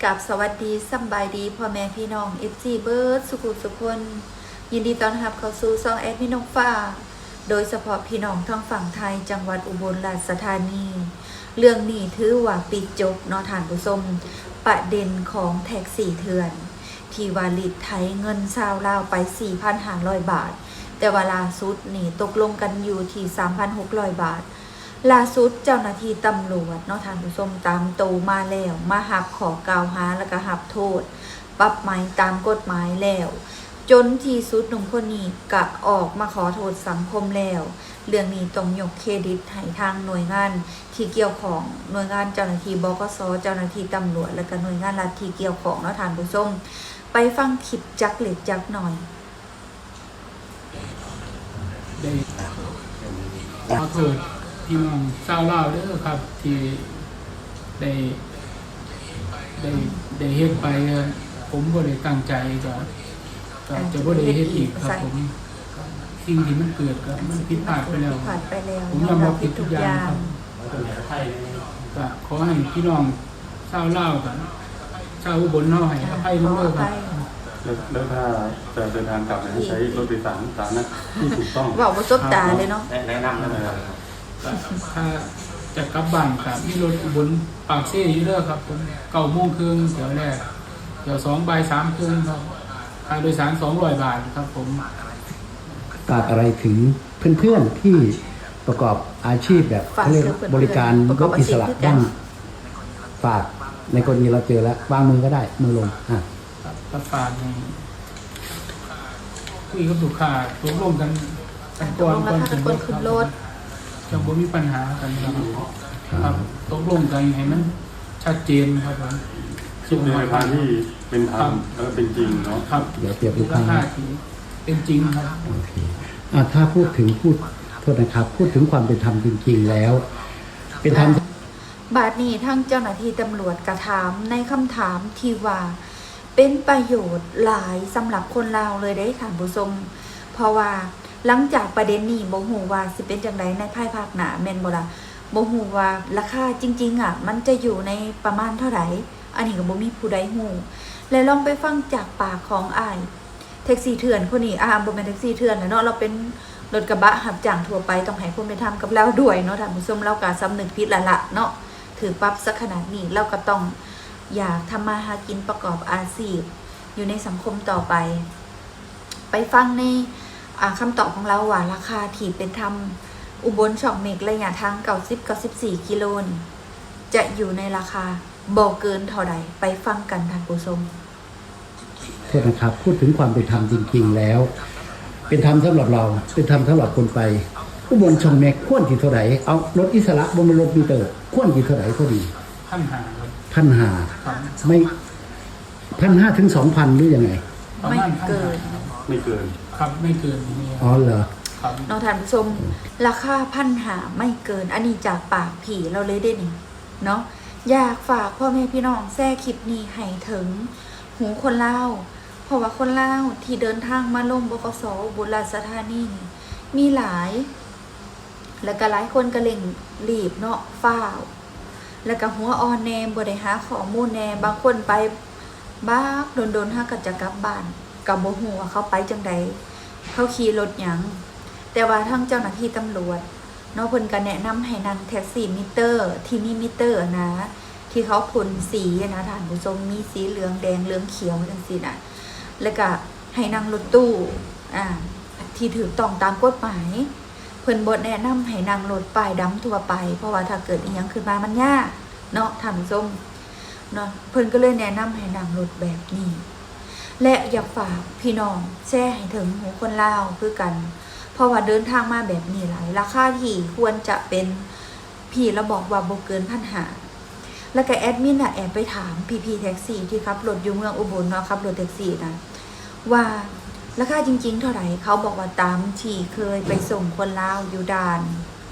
ກາບສະຫວັດດີ ສຳບາຍດີພໍ່ແມ່ພີ່ນ້ອງ ເອັຟຊີ ເບິດສຸຂູສຸຄົນ. ຍິນດີຕ້ອນຮັບເຂົ້າສູ່ຊ່ອງແອດມິນນົກຟ້າ, ໂດຍສະເພາະພີ່ນ້ອງທາງຝັ່ງໄທ ຈັງຫວັດອຸບົນລາຊະທານີ. ເລື່ອງນີ້ຖືວ່າປິດຈົບເນາະທ່ານຜູ້ຊົມ, ປະເດັນຂອງແທັກຊີເຖື່ອນ ທີ່ວ່າລີດໄຖເງິນຊາວລາວໄປສີ່ພັນຫ້າຮ້ອຍບາດ, ແຕ່ວ່າລ່າສຸດນີ້ຕົກລົງກັນຢູ່ທີ່ສາມພັນຫົກຮ້ອຍບາດ. ລ່າສຸດເຈົ້າໜ້າທີ່ຕຳຫຼວດເນາະທ່ານຜູ້ຊົມ ຕາມໂຕມາແລ້ວ, ມາຮັບຂໍ້ກ່າວຫາ ແລ້ວກະຮັບໂທດ ປັບໃໝຕາມກົດໝາຍແລ້ວ. ຈົນທີ່ສຸດໜຸ່ມຄົນນີ້ກະອອກມາຂໍໂທດສັງຄົມແລ້ວ. ເລື່ອງນີ້ຕ້ອງຍົກເຄຣດິດໃຫ້ທາງໜ່ວຍງານທີ່ກ່ຽວຂ້ອງ, ໜ່ວຍງານເຈົ້າໜ້າທີ່ ບກສ, ເຈົ້າໜ້າທີ່ຕຳຫຼວດ ແລ້ວກະໜ່ວຍງານລັດທີ່ກ່ຽວຂ້ອງເນາະທ່ານຜູ້ຊົມ. ໄປຟັງຄລິບຈັກເລັກຈັກໜ້ອຍ. ໄດ້ຂໍໂທດພີ່ນ້ອງຊາວລາວເດີຄັບ ທີ່ໄດ້ ໄດ້ ໄດ້ເຮັດໄປ. ຜົມບໍ່ໄດ້ຕັ້ງໃຈ ກະ ກະຈະບໍ່ໄດ້ເຮັດອີກຄັບຜົມ. ສິ່ງທີ່ມັນເກີດກະມັນຜິດພາດໄປແລ້ວ. ຜົມຍອມຮັບຜິດທຸກຢ່າງຄັບ. ກະຂໍໃຫ້ພີ່ນ້ອງ ຊາວລາວກັບຊາວອຸບົນເຮົາໃຫ້ອະໄພນຳເດີຄັບ. ແລ້ວ ແລ້ວຖ້າຈະເດີນທາງກັບໃຫ້ໃຊ້ລົດໂດຍສານສາທາລະນະທີ່ຖືກຕ້ອງ. ເວົ້າບໍ່ສົບຕາເລີຍເນາະ. ແນະນຳນຳເດີ. ຖ້າຈະກັບບ້ານກະມີລົດອຸບົນປາກເຊຢູ່ເດີຄັບຜົມ, ເກົ້າໂມງເຄິ່ງຖ້ຽວແລກ, ຖ້ຽວສອງບ່າຍສາມເຄິ່ງຄັບ. ຄ່າໂດຍສານສອງຮ້ອຍບາດຄັບຜົມ. ຝາກອະໄລເຖິງເພື່ອນໆທີ່ປະກອບອາຊີບແບບ ເຂົາເອີ້ນບໍລິການລົດອິດສະຫຼະບ້າງ? ຝາກໃນກໍລະນີເຮົາເຈີແລ້ວ ວາງມືກໍໄດ້ ມືລົງ. ອ່າ ກະຝາກໃຫ້ຄຸຍກັບລູກຄ້າ ຕົກລົງກັນ ອ່າ ກ່ອນ ກ່ອນຂຶ້ນລົດ ຈັ່ງບໍ່ມີບັນຫາກັນຄັບ. ຕົກລົງກັນໃຫ້ມັນຊັດເຈນຄັບ. ຄິດໃນລາຄາທີ່ເປັນທຳ ແລະ ເປັນຈິງເນາະ. ຄັບ ຢ່າປຽບລູກຄ້າ ລາຄາທີ່ເປັນຈິງຄັບ. ໂອເຄ ອ່າ ຖ້າພູດເຖິງ ພູດ ໂທດນະຄັບ ພູດເຖິງຄວາມເປັນທຳຈິງໆແລ້ວ ເປັນທຳ ບາດນີ້ທາງເຈົ້າໜ້າທີ່ຕຳຫຼວດກະຖາມໃນຄຳຖາມທີ່ວ່າເປັນປະໂຫຍດຫຼາຍສຳລັບຄົນລາວເລີຍເດ້ທ່ານຜູ້ຊົມ, ເພາະວ່າຫຼັງຈາກປະເດັນນີ້ ບໍ່ຮູ້ວ່າຊິເປັນຈັ່ງໃດໃນພາຍພາກໜ້າ ແມ່ນບໍ່ລະ? ບໍ່ຮູ້ວ່າລາຄາຈິງໆ ອະ ມັນຈະຢູ່ໃນປະມານເທົ່າໃດ? ອັນນີ້ກໍບໍ່ມີຜູ້ໃດຮູ້. ແລະ ລອງໄປຟັງຈາກປາກຂອງອ້າຍ ແທັກຊີເຖື່ອນຄົນນີ້ ອາ ບໍ່ແມ່ນແທັກຊີເຖື່ອນແຫຼະເນາະ, ລາວເປັນລົດກະບະຮັບຈ້າງທົ່ວໄປ, ຕ້ອງໃຫ້ຄວາມເປັນທຳກັບລາວດ້ວຍເນາະທ່ານຜູ້ຊົມ. ລາວກະສຳນຶກຜິດແລ້ວລະເນາະ, ຖືກປັບສັກຂະໜາດນີ້ ລາວກະຕ້ອງຢາກທຳມາຫາກິນປະກອບອາຊີບຢູ່ໃນສັງຄົມຕໍ່ໄປ. ໄປຟັງໃນ ອາ ຄຳຕອບຂອງລາວວ່າ ລາຄາທີ່ເປັນທຳ ອຸບົນ ຊ່ອງເມັກ ໄລຍະທາງເກົ້າສິບ ເກົ້າສິບສີ່ກິໂລນີ້ ຈະຢູ່ໃນລາຄາບໍ່ເກີນເທົ່າໃດ? ໄປຟັງກັນທ່ານຜູ້ຊົມ. ໂທດນະຄັບ ພູດເຖິງຄວາມເປັນທຳຈິງໆແລ້ວ ເປັນທຳສຳລັບລາວ ເປັນທຳສຳລັບຄົນໄປ ອຸບົນ ຊ່ອງເມັກ ຄວນຊິເທົ່າໃດ? ເອົາ ລົດອິດສະຫຼະ ບໍ່ແມ່ນລົດມິເຕີ ຄວນຊິເທົ່າໃດພໍດີ? ພັນຫ້າຄັບ. ພັນຫ້າ ພັນຫ້າເຖິງສອງພັນ ຫຼືຍັງໄງ? ປະມານພັນຫ້າ. ໄມ່ເກີນ ໄມ່ເກີນ. ຄັບ ໄມ່ເກີນນີ້. ອໍ ເນາະທ່ານຜູ້ຊົມ ລາຄາພັນຫ້າ ໄມ່ເກີນ. ອັນນີ້ຈາກປາກພີ່ລາວເລີຍເດ້ນີ້. ເນາະ ຢາກຝາກພໍ່ແມ່ພີ່ນ້ອງແຊຄລິບນີ້ໃຫ້ເຖິງຫູຄົນລາວ ເພາະວ່າຄົນລາວທີ່ເດີນທາງມາລົງ ບກສ ອຸບົນລາຊະທານີນີ້ມີຫຼາຍ ແລ້ວກະຫຼາຍຄົນກະເລັ່ງລີບເນາະ ຟ້າວ ແລ້ວກະຫົວອ່ອນແດ່ ບໍ່ໄດ້ຫາຂໍ້ມູນແດ່. ບາງຄົນໄປບັກດົນໆ ຫາກະຈະກັບບ້ານ ກະບໍ່ຮູ້ວ່າເຂົາໄປຈັ່ງໃດ ເຂົາຂີ່ລົດຫຍັງ. ແຕ່ວ່າທາງເຈົ້າໜ້າທີ່ຕຳຫຼວດ ເນາະ ເພິ່ນກະແນະນຳໃຫ້ນັ່ງແທັກຊີມິເຕີ ທີ່ມີມິເຕີຫັ້ນນະ ທີ່ເຂົາພົ່ນສີຫັ້ນນະທ່ານຜູ້ຊົມ ມີສີເຫຼືອງແດງເຫຼືອງຂຽວຈັ່ງຊີ້ນະ ແລ້ວກະໃຫ້ນັ່ງລົດຕູ້ ອາ ທີ່ຖືກຕ້ອງຕາມກົດໝາຍ. ເພິ່ນບໍ່ແນະນຳໃຫ້ນັ່ງລົດປ້າຍດຳທົ່ວໄປ ເພາະວ່າຖ້າເກີດອີ່ຫຍັງຂຶ້ນມາມັນຍາກເນາະທ່ານຜູ້ຊົມ. ເນາະ ເພິ່ນກໍເລີຍແນະນຳໃຫ້ນັ່ງລົດແບບນີ້ ແລະ ຢາກຝາກພີ່ນ້ອງແຊໃຫ້ເຖິງຫູຄົນລາວຄືກັນ ເພາະວ່າເດີນທາງມາແບບນີ້ຫຼາຍ ລາຄາທີ່ຄວນຈະເປັນ ພີ່ລາວບອກວ່າບໍ່ເກີນພັນຫ້າ ແລ້ວກະແອດມິນນະແອບໄປຖາມພີ່ໆແທັກຊີທີ່ຂັບລົດຢູ່ເມືອງອຸບົນເນາະ ຂັບລົດແທັກຊີນະ ວ່າລາຄາຈິງໆເທົ່າໃດ ເຂົາບອກວ່າຕາມທີ່ເຄີຍໄປສົ່ງຄົນລາວຢູ່ດ່ານ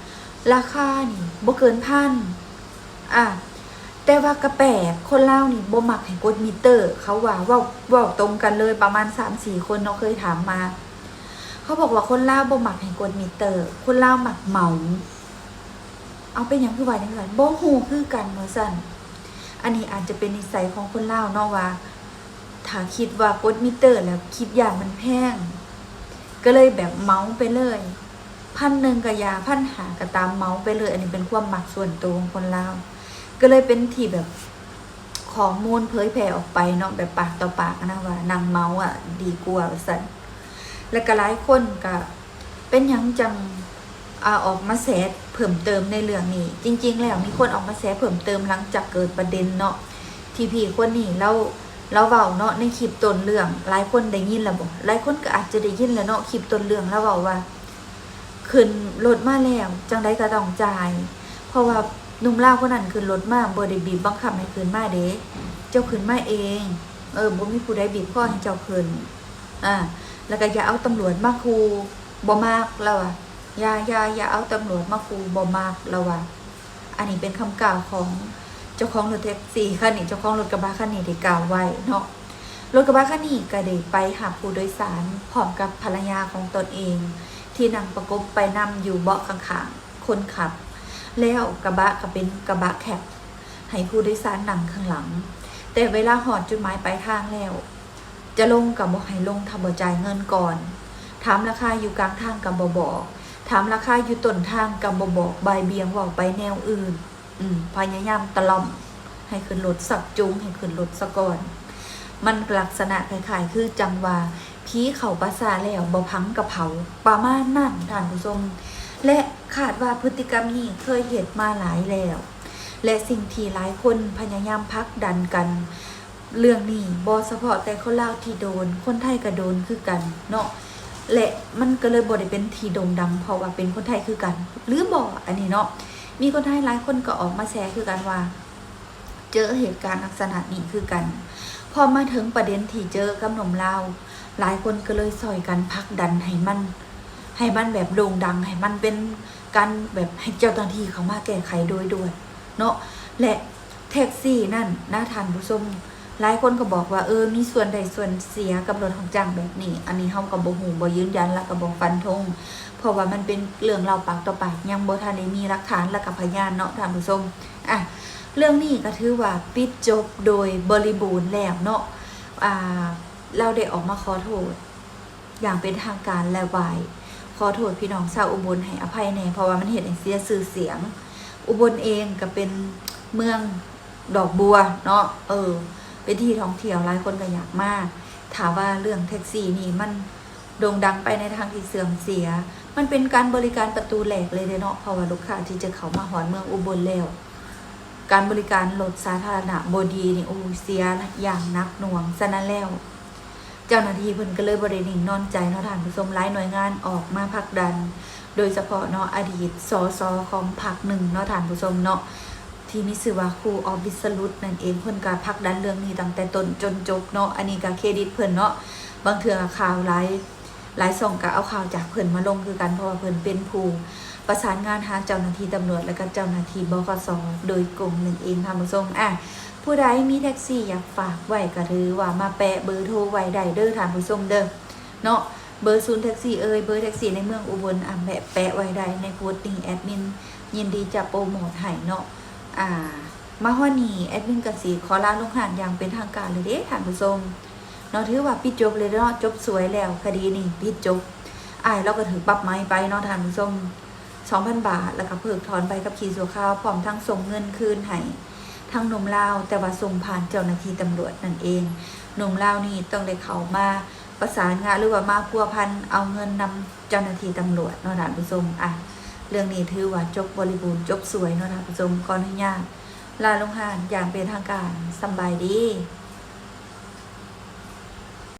ລາຄານີ້ບໍ່ເກີນພັນ ອາ ແຕ່ວ່າກະແປກ ຄົນລາວນີ້ບໍ່ມັກໃຫ້ກົດມິເຕີ ເຂົາວ່າ ເວົ້າ ເວົ້າຕົງກັນເລີຍ ປະມານສາມສີ່ຄົນເນາະ ເຄີຍຖາມມາ ເຂົາບອກວ່າຄົນລາວບໍ່ມັກໃຫ້ກົດມິເຕີ ຄົນລາວມັກເໝົາ. ເອົາ ເປັນຫຍັງຄືວ່າຈັ່ງຊັ້ນ? ບໍ່ຮູ້ຄືກັນວ່າຊັ້ນ. ອັນນີ້ອາດຈະເປັນນິໄສຂອງຄົນລາວເນາະ ວ່າຖ້າຄິດວ່າກົດມິເຕີແລ້ວຄິດຢ້ານມັນແພງ ກໍເລີຍແບບເໝົາໄປເລີຍ ພັນໜຶ່ງກໍຢ່າ ພັນຫ້າກໍຕາມ ເໝົາໄປເລີຍ. ອັນນີ້ເປັນຄວາມມັກສ່ວນໂຕຂອງຄົນລາວ ກໍເລີຍເປັນທີ່ແບບ ຂໍ້ມູນເຜີຍແຜ່ອອກໄປເນາະ ແບບປາກຕໍ່ປາກນະ ວ່ານັ່ງເໝົາອະດີກວ່າວ່າຊັ້ນ. ແລ້ວກໍຫຼາຍຄົນກໍ ເປັນຫຍັງຈັ່ງ ອາ ອອກມາແຊເພີ່ມເຕີມໃນເລື່ອງນີ້? ຈິງໆແລ້ວມີຄົນອອກມາແຊເພີ່ມເຕີມຫຼັງຈາກເກີດປະເດັນເນາະ ທີ່ພີ່ຄົນນີ້ລາວ ລາວເວົ້າເນາະ ໃນຄລິບຕົ້ນເລື່ອງ ຫຼາຍຄົນໄດ້ຍິນແລ້ວບໍ່? ຫຼາຍຄົນກໍອາດຈະໄດ້ຍິນແລ້ວເນາະ ຄລິບຕົ້ນເລື່ອງລາວເວົ້າວ່າ ຂຶ້ນລົດມາແລ້ວ ຈັ່ງໃດກໍຕ້ອງຈ່າຍ ເພາະວ່າໜຸ່ມລາວຄົນນັ້ນຂຶ້ນລົດມາ ບໍ່ໄດ້ບີບບັງຄັບໃຫ້ຂຶ້ນມາເດ້ ເຈົ້າຂຶ້ນມາເອງ ເອີ ບໍ່ມີຜູ້ໃດບີບຄໍໃຫ້ເຈົ້າຂຶ້ນ ອາ ແລ້ວກໍຢ່າເອົາຕຳຫຼວດມາຂູ່ ບໍ່ມັກ ລາວວ່າ ຢ່າ ຢ່າ ຢ່າເອົາຕຳຫຼວດມາຂູ່ ບໍ່ມັກ ລາວວ່າ. ອັນນີ້ເປັນຄຳກ່າວຂອງເຈົ້າຂອງລົດແທັກຊີຄັນນີ້ ເຈົ້າຂອງລົດກະບະຄັນນີ້ໄດ້ກ່າວໄວ້ເນາະ. ລົດກະບະຄັນນີ້ກໍໄດ້ໄປຮັບຜູ້ໂດຍສານພ້ອມກັບພັນລະຍາຂອງຕົນເອງ ທີ່ນັ່ງປະກົບໄປນຳຢູ່ເບາະຂ້າງໆຄົນຂັບ ແລ້ວກະບະກໍເປັນກະບະແຄັບ ໃຫ້ຜູ້ໂດຍສານນັ່ງຂ້າງຫຼັງ. ແຕ່ເວລາຮອດຈຸດໝາຍປາຍທາງແລ້ວ ຈະລົງກໍບໍ່ໃຫ້ລົງຖ້າບໍ່ຈ່າຍເງິນກ່ອນ, ຖາມລາຄາຢູ່ກາງທາງກໍບໍ່ບອກ, ຖາມລາຄາຢູ່ຕົ້ນທາງກໍບໍ່ບອກ, ບ່າຍບ່ຽງເວົ້າໄປແນວອື່ນ, ອືມ, ພະຍາຍາມຕະຫຼອມໃຫ້ຂຶ້ນລົດ, ຊັກຈູງໃຫ້ຂຶ້ນລົດສາກ່ອນ. ມັນລັກສະນະຄ້າຍໆຄືຈັ່ງວ່າ ຜີເຂົ້າປ່າຊ້າແລ້ວບໍ່ຝັງກະເຜົາ, ປະມານນັ້ນທ່ານຜູ້ຊົມ. ແລະຄາດວ່າພຶດຕິກຳນີ້ເຄີຍເຮັດມາຫຼາຍແລ້ວ ແລະສິ່ງທີ່ຫຼາຍຄົນພະຍາຍາມຜັກດັນກັນ ເລື່ອງນີ້ບໍ່ສະເພາະແຕ່ຄົນລາວທີ່ໂດນ, ຄົນໄທກໍໂດນຄືກັນເນາະ ແລະມັນກໍເລີຍບໍ່ໄດ້ເປັນທີ່ໂດ່ງດັງ ເພາະວ່າເປັນຄົນໄທຄືກັນ ຫຼືບໍ່? ອັນນີ້ເນາະ ມີຄົນໄທຫຼາຍຄົນກໍອອກມາແຊຄືກັນວ່າ ເຈີເຫດການລັກສະນະນີ້ຄືກັນ. ພໍມາເຖິງປະເດັນທີ່ເຈີກັບໜຸ່ມລາວ, ຫຼາຍຄົນກໍເລີຍຊ່ອຍກັນຜັກດັນໃຫ້ມັນ, ໃຫ້ມັນແບບໂດ່ງດັງ, ໃຫ້ມັນເປັນການແບບໃຫ້ເຈົ້າໜ້າທີ່ເຂົ້າມາແກ້ໄຂໂດຍດ່ວນເນາະ ແລະ ແທັກຊີນັ້ນນະທ່ານຜູ້ຊົມ, ຫຼາຍຄົນກໍບອກວ່າ ເອີ ມີສ່ວນໄດ້ສ່ວນເສຍກັບລົດຮັບຈ້າງແບບນີ້. ອັນນີ້ເຮົາກໍບໍ່ຮູ້, ບໍ່ຢືນຢັນ ແລະກໍບໍ່ຟັນທົງ ເພາະວ່າມັນເປັນເລື່ອງເລົ່າປາກຕໍ່ປາກ, ຍັງບໍ່ທັນໄດ້ມີຫຼັກຖານ ແລະກະພະຍານເນາະທ່ານຜູ້ຊົມ. ອະ ເລື່ອງນີ້ກໍຖືວ່າປິດຈົບໂດຍບໍລິບູນແລ້ວເນາະ. ອາ ລາວໄດ້ອອກມາຂໍໂທດຢ່າງເປັນທາງການ ແລະ ໄຫວ້ຂໍໂທດພີ່ນ້ອງຊາວອຸບົນໃຫ້ອະໄພແດ່ ເພາະວ່າມັນເຮັດໃຫ້ເສຍຊື່ສຽງ. ອຸບົນເອງກໍເປັນເມືອງດອກບົວເນາະ, ເອີ ເປັນທີ່ທ່ອງທ່ຽວ ຫຼາຍຄົນກໍຢາກມາ. ຖ້າວ່າເລື່ອງແທັກຊີນີ້ມັນໂດ່ງດັງໄປໃນທາງທີ່ເສື່ອມເສຍ, ມັນເປັນການບໍລິການປະຕູແຫຼກເລີຍເດ້ເນາະ, ເພາະວ່າລູກຄ້າທີ່ຈະເຂົ້າມາຮອດເມືອງອຸບົນແລ້ວ ການບໍລິການລົດສາທາລະນະບໍ່ດີນີ້ ໂອ້ ເສຍຢ່າງໜັກໜ່ວງ. ສະນັ້ນແລ້ວ ເຈົ້າໜ້າທີ່ເພິ່ນກໍເລີຍບໍ່ໄດ້ນິ່ງນອນໃຈເນາະທ່ານຜູ້ຊົມ, ຫຼາຍໜ່ວຍງານອອກມາຜັກດັນ ໂດຍສະເພາະເນາະ ອະດີດ ສສ ຂອງພັກໜຶ່ງເນາະທ່ານຜູ້ຊົມເນາະ ທີ່ມີຊື່ວ່າ ຄູອອບ ວິດສະຫຼຸດ ນັ້ນເອງ, ເພິ່ນກໍຜັກດັນເລື່ອງນີ້ຕັ້ງແຕ່ຕົ້ນຈົນຈົບເນາະ. ອັນນີ້ກໍເຄຣດິດເພິ່ນເນາະ, ບາງເທື່ອກໍຂ່າວຫຼາຍ ຫຼາຍຊ່ອງກໍເອົາຂ່າວຈາກເພິ່ນມາລົງຄືກັນ ເພາະວ່າເພິ່ນເປັນຜູ້ປະສານງານຫາເຈົ້າໜ້າທີ່ຕຳຫຼວດ ແລະ ກໍເຈົ້າໜ້າທີ່ ບຂສ ໂດຍກົງນັ້ນເອງທ່ານຜູ້ຊົມ. ອາ ຜູ້ໃດມີແທັກຊີຢາກຝາກໄວ້ ກໍຖືວ່າມາແປະເບີໂທໄວ້ໄດ້ເດີທ່ານຜູ້ຊົມເດີເນາະ, ເບີສູນແທັກຊີເອີຍ ເບີແທັກຊີໃນເມືອງອຸບົນ ອາ ແປະ ແປະໄວ້ໄດ້ໃນໂພສນີ້ ແອດມິນຍິນດີຈະໂປຣໂມດໃຫ້ເນາະ. ອາ ມາຮອດນີ້ແອດມິນກໍຊິຂໍລາລົງຮ້ານຢ່າງເປັນທາງການເລີຍເດ້ທ່ານຜູ້ຊົມເນາະ, ຖືວ່າປິດຈົບເລີຍເນາະ, ຈົບສວຍແລ້ວ ຄະດີນີ້ປິດຈົບ. ອ້າຍລາວກໍຖືກປັບໃໝໄປເນາະທ່ານຜູ້ຊົມ ສອງພັນບາດ ແລ້ວກໍເພິກຖອນໃບຂັບຂີ່ຊົ່ວຄາວ ພ້ອມທັງສົ່ງເງິນຄືນໃຫ້ທາງໜຸ່ມລາວ, ແຕ່ວ່າສົ່ງຜ່ານເຈົ້າໜ້າທີ່ຕຳຫຼວດນັ້ນເອງ. ໜຸ່ມລາວນີ້ຕ້ອງໄດ້ເຂົ້າມາປະສານງານ ຫຼືວ່າມາພົວພັນເອົາເງິນນຳເຈົ້າໜ້າທີ່ຕຳຫຼວດເນາະທ່ານຜູ້ຊົມ. ອາ ເລື່ອງນີ້ຖືວ່າຈົບບໍລິບູນ ຈົບສວຍເນາະທ່ານຜູ້ຊົມ. ຂໍອະນຸຍາດລາລົງຮ້ານຢ່າງເປັນທາງການ. ສຳບາຍດີ.